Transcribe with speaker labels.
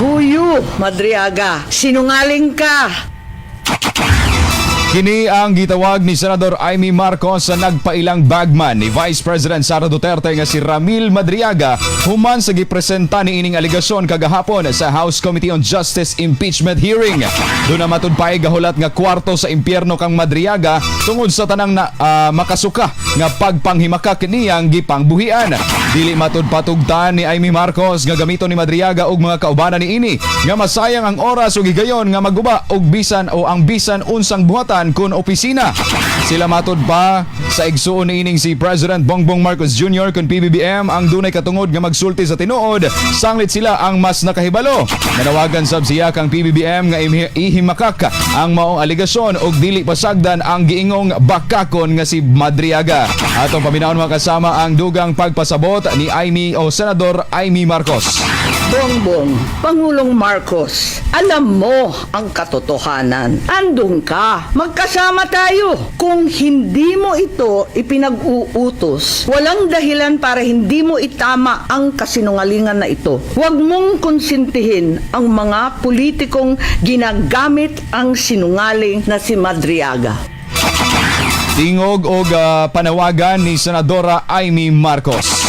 Speaker 1: Huyo, Madriaga, sinungaling ka.
Speaker 2: Kini ang gitawag ni Senador Imee Marcos sa nagpailang bagman ni Vice President Sara Duterte nga si Ramil Madriaga human sa gipresenta ni ining alegasyon kagahapon sa House Committee on Justice impeachment hearing. Duna matud pa'y gahulat nga kwarto sa impyerno kang Madriaga tungod sa tanang na, makasuka nga pagpanghimakak niyang gipangbuhian. Dili matud patugtan ni Imee Marcos nga gamiton ni Madriaga og mga kaubanan ni ini nga masayang ang oras ug higayon nga maguba og bisan o ang bisan unsang buhatan kon opisina. Sila matud pa sa igsuon ni ining si President Bongbong Marcos Jr. kun PBBM ang dunay katungod nga magsulti sa tinuod, sanglit sila ang mas nakahibalo. Nanawagan sab siya kang PBBM nga ihimakak ang maong alegasyon ug dili pasagdan ang giingong bakakon nga si Madriaga. Atong paminawon, mga kasama, ang dugang pagpasabot ni Imee o Senador Imee Marcos.
Speaker 1: Bongbong, Pangulong Marcos, alam mo ang katotohanan. Andun ka, magkasama tayo. Kung hindi mo ito ipinag-uutos, walang dahilan para hindi mo itama ang kasinungalingan na ito. Huwag mong konsintihin ang mga politikong ginagamit ang sinungaling na si Madriaga.
Speaker 2: Tingog og panawagan ni Senadora Imee Marcos.